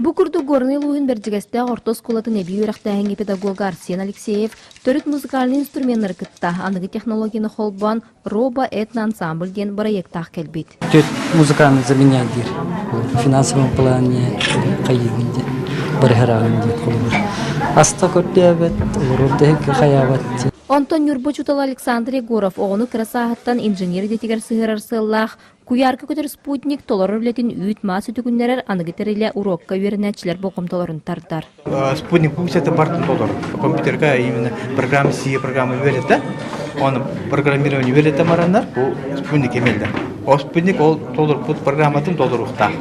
Бу курдук Горнай улууһун Бэрдьигэстээх орто оскуолатын эбии үөрэхтээһиҥҥэ педагога Арсен Алексеев төрүт музыкальнай инструменнары кытта аныгы технологияны холбоон робо-этно-ансамбль диэн бырайыактаах кэлбит. Төрүт музыканы заменять диир. Финансовом плане хайыыбын диэн, барыһараҕын диэн холобур. Аста көрдөөбөт, олорор да хайаабат. Онтон Ньурба учуутала Александр Егоров оҕону кыра сааһыттан инженер идэтигэр сыһыарар сыаллаах Куйаарга көтөр спутник толорор үлэтин үүт-маас үтүгүннэрэр аныгы тэрилэ уруокка үөрэнээччилэр болҕомтолорун тардар. Спутник функцията бартын толорор. Компьютерга именно программа C программа үөрэтэ. Оны программирование үөрэтэ мараннар бу спутник эмэллэр. Ол спутник ол толорбут программатын толоруохтаах.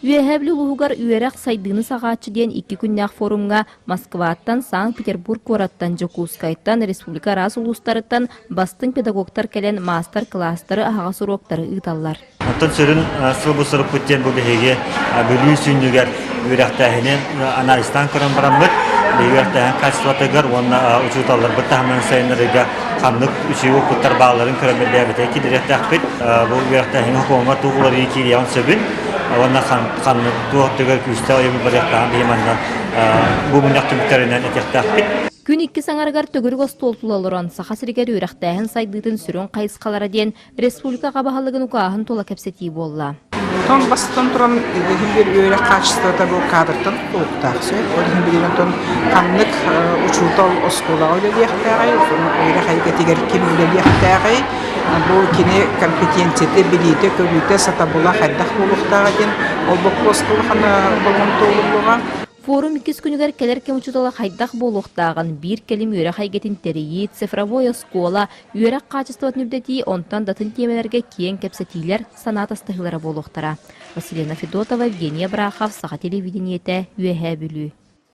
Үөһээ Бүлүү улууһугар үөрэх сайдыыны саҕааччы диэн икки күннээх форумҥа Москваттан, Санкт-Петербург куораттан, Дьокуускайтан, республика араас улуустарыттан бастыҥ педагогтар кэлэн маастар-кылаастары, аһаҕас уруоктары ыыталлар. Оттон сүрүн сыл сурукпут диэн бу биһиги Бүлүү сүнньүгэр үөрэхтээһини анализтаан көрөн бараммыт, биһиги үөрэхтээһин хаачыстыбатыгар уонна учууталларбыт таһымын сайыннарыыга ханнык үчүгэй опыттар баалларын көрөн бэйэбитэ киллэриэхтээхпит. Бу үөрэхтээһиҥҥэ сокуоҥҥа туох уларыйыы киириэҕин сөбүн уонна ханнык туох өттүгэр күүстээх өйөбүл барыахтааҕын биһи манна бу мунньах түмүктэринэн этиэхтээхпит. Күн иккис аҥарыгар төгүрүк остуол тула олорон, Саха сиригэр үөрэхтээһин сайдыытын сүрүн хайысхалара диэн республика аҕа баһылыгын укааһын тула кэпсэтии буолла. Онтон бастатан туран иһин биир үөрэх хаачыстыбата бу кадртан тутулуктаах сөп. Ол иһин билигин онтон ханнык учуутал оскуолаҕа үлэлиэхтээҕий, үөрэх эйгэтигэр ким үлэлиэхтээҕий, бу кини компетенцията, билиитэ, көрүүтэ, сатабыла хайдах буолуохтааҕа диэн ол боппуруоска улахан болҕомто ууруллуоҕа. Форум иккис күнүгэр кэлэр кэм учуутала хайдах буолуохтааҕын, биир кэлим үөрэх эйгэтин тэрийии, цифровой оскуола, үөрэх хаачыстыбатын үрдэтии, онтон да атын тиэмэлэргэ киэҥ кэпсэтиилэр, санаа атастаһыылара буолуохтара. Василина Федотова, Евгения Брахов, Саха телевидениетэ, Үөһээ Бүлүү.